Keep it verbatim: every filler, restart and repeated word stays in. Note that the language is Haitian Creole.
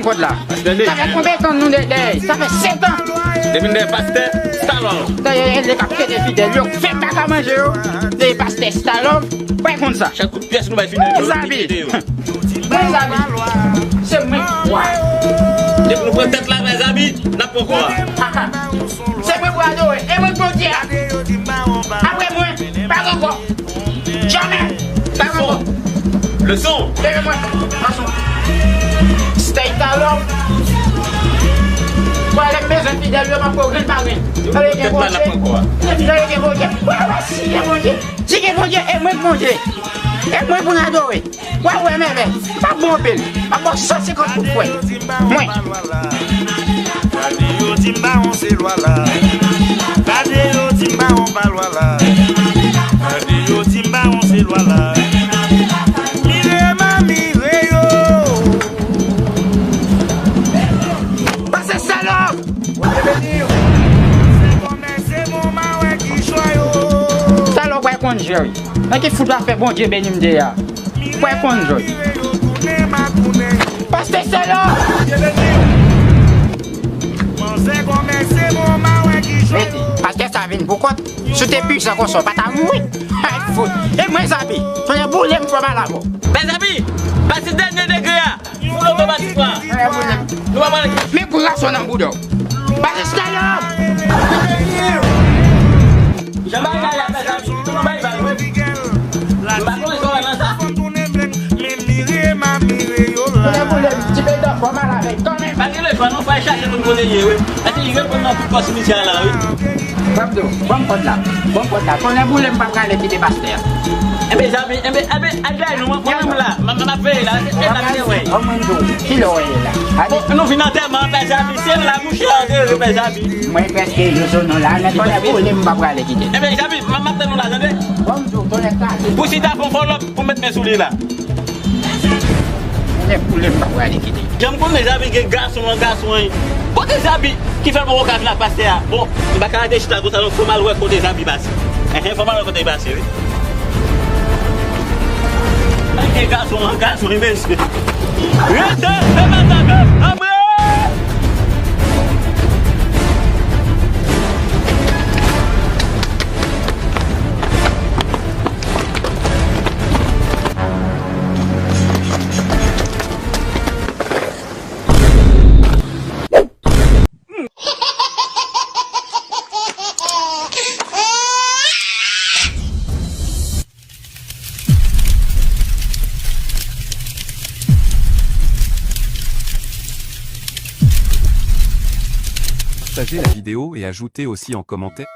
Kòd la. Sa fè konbyen tan nou dèyè? Sa fè sèt an. Depi n dèyè pastè Stalòv. Dèyè, e, e, k ap kenbe fidèl yo, fè baka manje yo. Dèyè pastè Stalòv. Pwen konn sa. Chak kout pyès nou bay fidèl yo, nou likide yo. Mwen Zabi. Se mwen k wa. Depi nou pran tèt la bay Zabi, n ap pran kò a. Se mwen pou adore. E mwen k Bondye a. Apre mwen, pa gen ankò. Jamè. Pa gen ankò. Leson. Leve mwen. Fason. Stay talon. Pwale m bezwen fidèl yo, m ap pran grenn pa grenn. Tande gen Bondye. Tande gen Bondye. Wè, wè, si gen Bondye. Si gen Bondye, e mwen k Bondye. E mwen pou n adore. Wè, wè, men, men, m ap bon anpil. M ap ba w san senkant pou fwèt. Mwen. Gade yo di m bawon se lwa la. Gade yo di m bawon pa lwa la. Gade yo di m bawon se lwa la. Mire m a mire yo. Pase salòp! Bondye beni w. Se kòmè se bon mawè ki chwa yo. Salòp wè konn jwe wi. Nan ki fout afè Bondye beni m de a. Kwè konn jwe. Pastè Sèlò. Mete, pastè sa vin pou kont. Si w te pwisan konsa, w pa ta mouri. Ay, fout. E mwen Zabi. Tonnè boule m fò mal avè w. Mezanmi, pase dènye degre a. Fout otomatik la. Tonnè boule m. Nou pa pale. Men kou rason nan bouda w. Pastè Sèlò. Jan bagay la, mezanmi. Nou bay bal, wi. M pa konnen sa w wè nan sa. Konnen boule m, ti pedan fò mal avè l kanmenm. Pa gen letan non, fò al chache moun kote l ye, wi. Epi li reponn nan tout fòs misye a la, wi. Ban m di w, ban m kòd la. Ban m kòd la. Konnen boule m pa prale kite pastè a. Enben, zabi, enben, enben, al gaye nou, mwen, mwen menm la. M, m, m ap veye la. Se, se la, se, wè. Ban mwen di w, kilè w ye la? Bon, nou vin antèman, pè Zabi. Se la, mouche, antere, pè Zabi. Mwen prèske jou sou nou la, men konnen boule m pa prale kite. Enben, Zabi, m, m ap tann nou la, tande? Ban m di w, konnen kraze. Pou si ta fon fò lòp, pou met men sou li la. Konnen boule m pa prale kite. Jan m konnen Zabi gen gason an gason an. Kote Zabi ki fè l poko ka vin ak pastè a? Bon, m pa ka rete chita konsa non, fò m al wè kote Zabi pase. Enhen, fò m al wè kote l pase, wi. Ay, gen gason an gason, wi, mesye. Rete, se matak, anbre! Partagez la vidéo et ajoutez aussi en commentaire.